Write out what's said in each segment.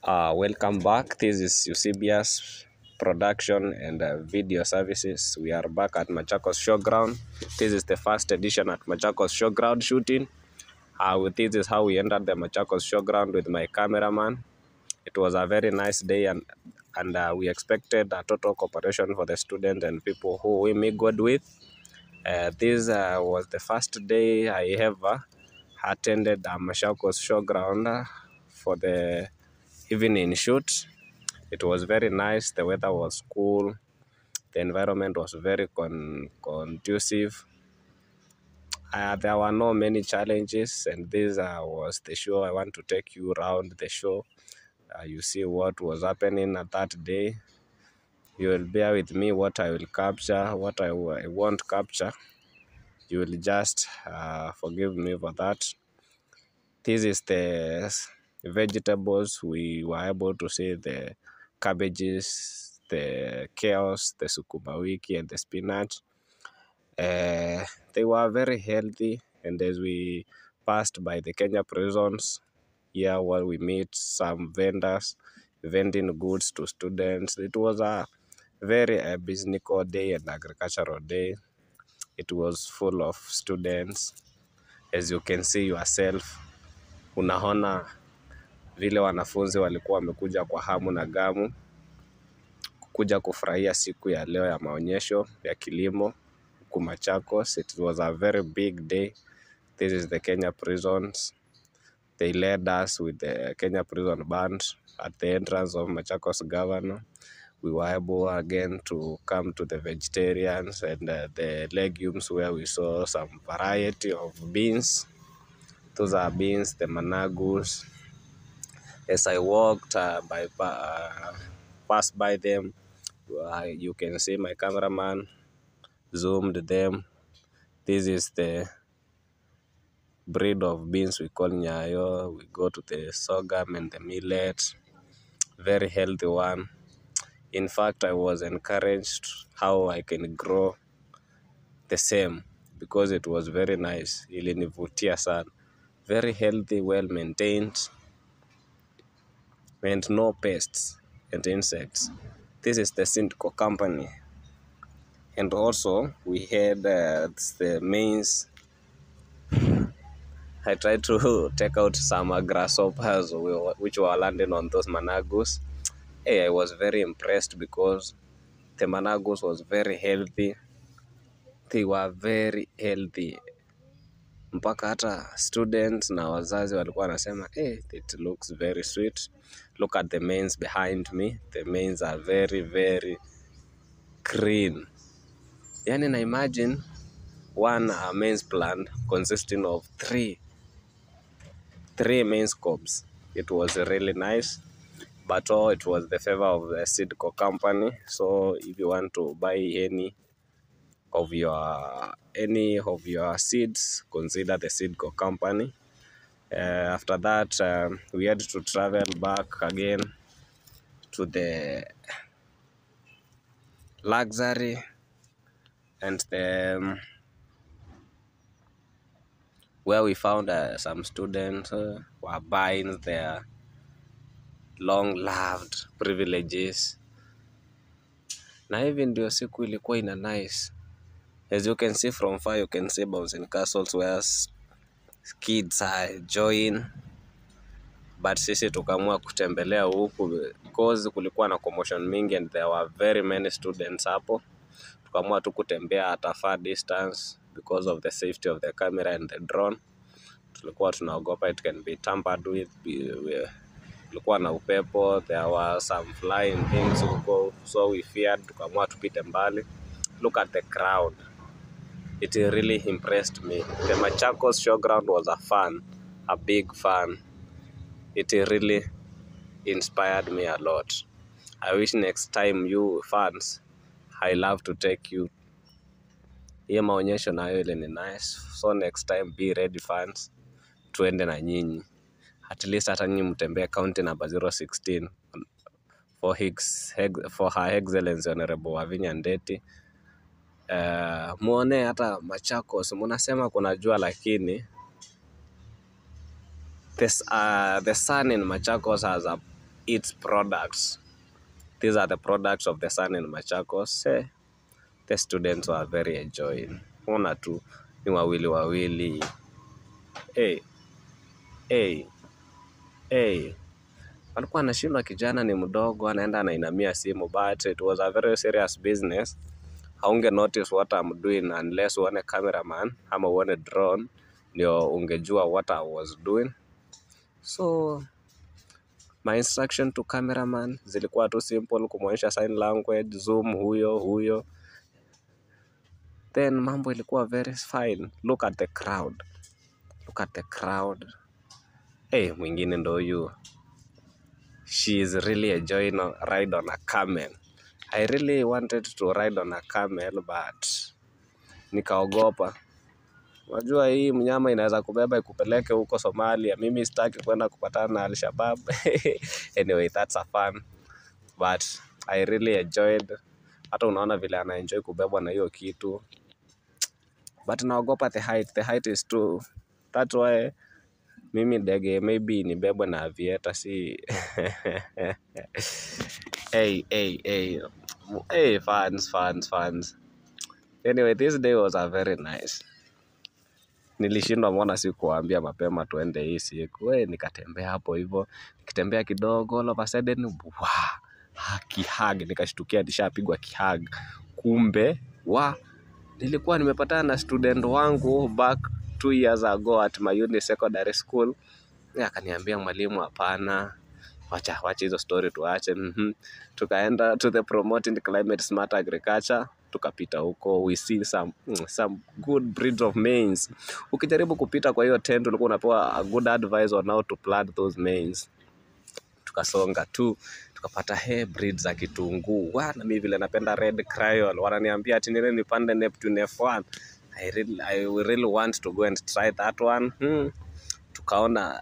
Welcome back. This is Eusebius Production and Video Services. We are back at Machakos Showground. This is the first edition at Machakos Showground shooting. This is how we entered the Machakos Showground with my cameraman. It was a very nice day, and we expected a total cooperation for the students and people who we mingled with. This was the first day I ever attended a Machakos Showground for the evening shoot. It was very nice. The weather was cool. The environment was very conducive. There were no many challenges, and this was the show. I want to take you around the show. You see what was happening at that day. You will bear with me what I will capture, what I won't capture. You will just forgive me for that. This is the vegetables. We were able to see the cabbages, the kales, the sukuma wiki, and the spinach. They were very healthy, and as we passed by the Kenya Prisons, here where we meet some vendors vending goods to students. It was a very business day and agricultural day. It was full of students. As you can see yourself, unaona vile wanafunzi walikuwa wamekuja kwa hamu na gamu kuja kufurahia siku ya leo ya maonyesho ya kilimo huku Machakos. It was a very big day. This is the Kenya Prisons. They led us with the Kenya Prison Band at the entrance of Machakos Governor. We were able again to come to the vegetarians and the legumes, where we saw some variety of beans. Those are beans, the managus. As I walked passed by them, you can see my cameraman zoomed them. This is the breed of beans we call nyayo. We go to the sorghum and the millet, very healthy one. In fact, I was encouraged how I can grow the same because it was very nice. Ilinivutia sana. Very healthy, well maintained, and no pests and insects. This is the Sintco company. And also we had the maize. I tried to take out some grasshoppers which were landing on those managus. Hey, I was very impressed because the managus was very healthy. They were very healthy. Mpaka hata students na wazazi walikuwa wanasema, "Hey, it looks very sweet." Look at the maize behind me. The maize are very, very green. Yani na imagine one maize plant consisting of three maize cobs. It was really nice. But oh, it was the favor of the Seedco company. So if you want to buy any of your seeds, consider the Seedco company. After that, we had to travel back again to the luxury and the where we found some students were buying their long loved privileges. Na hivi ndio siku ilikuwa ina nice. As you can see from far, you can see bouncing castles where kids are enjoying, but sisi tukaamua kutembelea huku because kulikuwa na commotion mingi and there were very many students hapo. Tukaamua tu kutembea at a far distance because of the safety of the camera and the drone. Tulikuwa tunaogopa it can be tampered with. Kulikuwa na upepo, there were some flying things huko, so we feared, tukaamua tupite mbali. Look at the crowd. It really impressed me. The Machakos Showground was a fun, a big fun. It really inspired me a lot. I wish next time, you fans, I love to take you. Hiyo maonyesho nayo ile ni nice. So next time be ready, fans, tuende na nyinyi. At least hata nyinyi mtembee county number 016 for Her Excellency Honorable Wavinya Ndeti. Muone hata Machakos, munasema kuna jua, lakini the sun in Machakos has a its products. These are the products of the sun in Machakos. The students were very enjoying. Ona tu ni wawili wawili. Hey, hey, hey. Walikuwa anashindwa, kijana ni mdogo, anaenda anainamia simu, but it was a very serious business. Haunge notice what I'm doing unless uone cameraman ama uone drone, ndio ungejua what I was doing. So my instruction to cameraman zilikuwa tu simple, kumwonyesha sign language, zoom huyo huyo, then mambo ilikuwa very fine. Look at the crowd, look at the crowd. Hey, mwingine ndo huyu, she is really enjoying a ride on a camel. I really wanted to ride on a camel but nikaogopa. Unajua hii mnyama inaweza kubeba ikupeleke huko Somalia. Mimi sitaki kwenda kupatana na Al-Shabaab. Anyway, that's a fun. But I really enjoyed. Hata unaona vile ana enjoy kubebwa na hiyo kitu. But naogopa the height. The height is too. That's why mimi ndege maybe nibebwe na aviator, si. Hey, hey, hey. Hey, fans, fans, fans. Anyway, this day was a very nice. Nilishindwa mbona sikuwaambia mapema tuende hii siku. We, nikatembea hapo hivyo, nikitembea kidogo, all of a sudden, wa, kihug, nikashtukia nishapigwa kihug. Kumbe, wa, nilikuwa nimepatana na student wangu back 2 years ago at Mayuni Secondary School. Yeye akaniambia, "Mwalimu, hapana, wacha wacha hizo story tuache." Tukaenda to the promoting climate smart agriculture, tukapita huko, we see some good breeds of maize. Ukijaribu kupita kwa hiyo tent, ulikuwa unapewa a good advice on how to plant those maize. Tukasonga tu, tukapata he breed za kitunguu wa, na mimi vile napenda red Creole, wananiambia ati nile nipande Neptune F1. I really want to go and try that one. Tukaona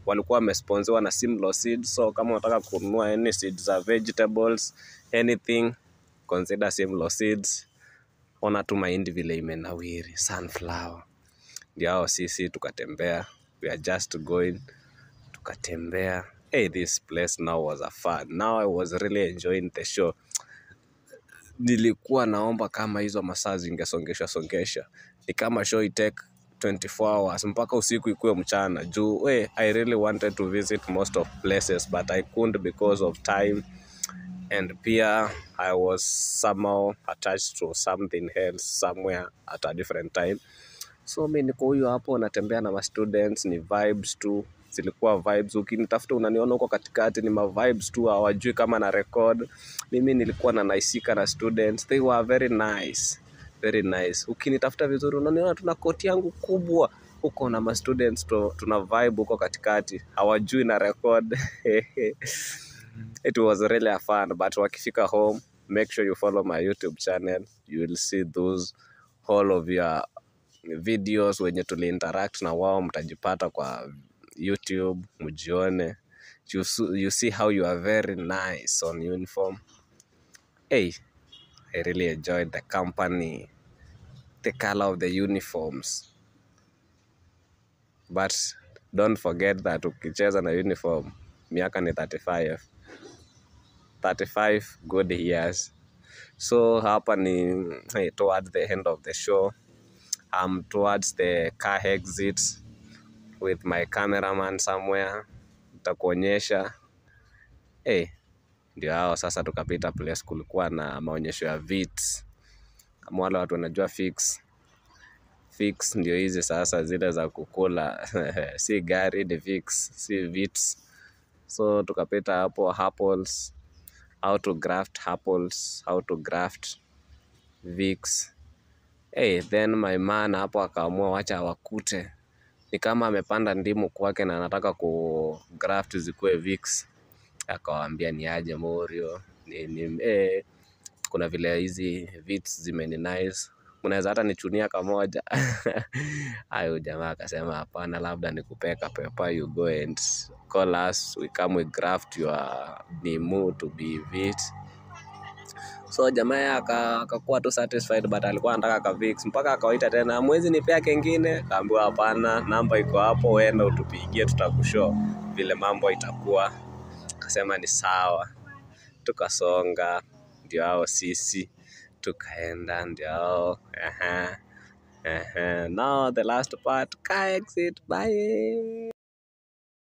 walikuwa wamesponsiwa na Simlaw Seeds, so kama unataka kununua any seeds za vegetables, anything, consider Simlaw Seeds. Ona tu mahindi vile imenawiri, sunflower. Ndio hao sisi tukatembea, we are just going, tukatembea. Hey, this place now was a fun. Now I was really enjoying the show. Nilikuwa naomba kama hizo masaa zingesongesha songesha, ni kama show itake 24 hours mpaka usiku ikuwe mchana, juu we, I really wanted to visit most of places, but I couldn't because of time, and pia I was somehow attached to something else somewhere at a different time. So mi niko huyo hapo natembea na ma students, ni vibes tu, zilikuwa vibes. Ukinitafuta unaniona huko katikati, ni ma vibes tu, hawajui kama na record. Mimi nilikuwa na naisika na students, they were very nice, very nice. Ukinitafuta vizuri unaniona tuna koti yangu kubwa huko na ma students tuna vibe huko katikati, hawajui na record. It was really a fun, but wakifika home, make sure you follow my YouTube channel. You will see those all of your videos wenye tuliinteract na wao, mtajipata kwa YouTube mjione. You see how you are very nice on uniform. Hey, I really enjoyed the company, the color of the uniforms. But don't forget that ukicheza na uniform, miaka ni 35, 35 good years. So hapa ni, hey, towards the end of the show. I'm towards the car exit with my cameraman somewhere, nitakuonyesha. Hey, ndio hao sasa tukapita place kulikuwa na maonyesho ya Vitz. Kama wale watu wanajua Fix, Fix ndio hizi sasa zile za kukula, si gari, ni Fix, si Vitz. So tukapita hapo, apples, how to graft apples, how to graft Vix. Hey, then my man hapo akaamua wacha awakute, ni kama amepanda ndimu kwake na anataka ku graft zikuwe Vix. Akawaambia, "Ni aje Morio, kuna vile hizi Vits zimeni nice, mnaweza hata nichunia kamoja?" Ayo jamaa akasema, "Hapana, labda nikupee kapepa, you go and call us, we come, we graft your ndimu to be Vit." So jamaa akakuwa tu satisfied, but alikuwa anataka ka Vix mpaka akawaita tena, "Mwezi nipea kengine?" Kaambiwa, "Hapana, namba iko hapo, uende utupigie, tutakushow vile mambo itakuwa." Akasema ni sawa. Tukasonga, ndio hao sisi, tukaenda ndio hao. Aha. Aha. Now the last part, car exit, bye.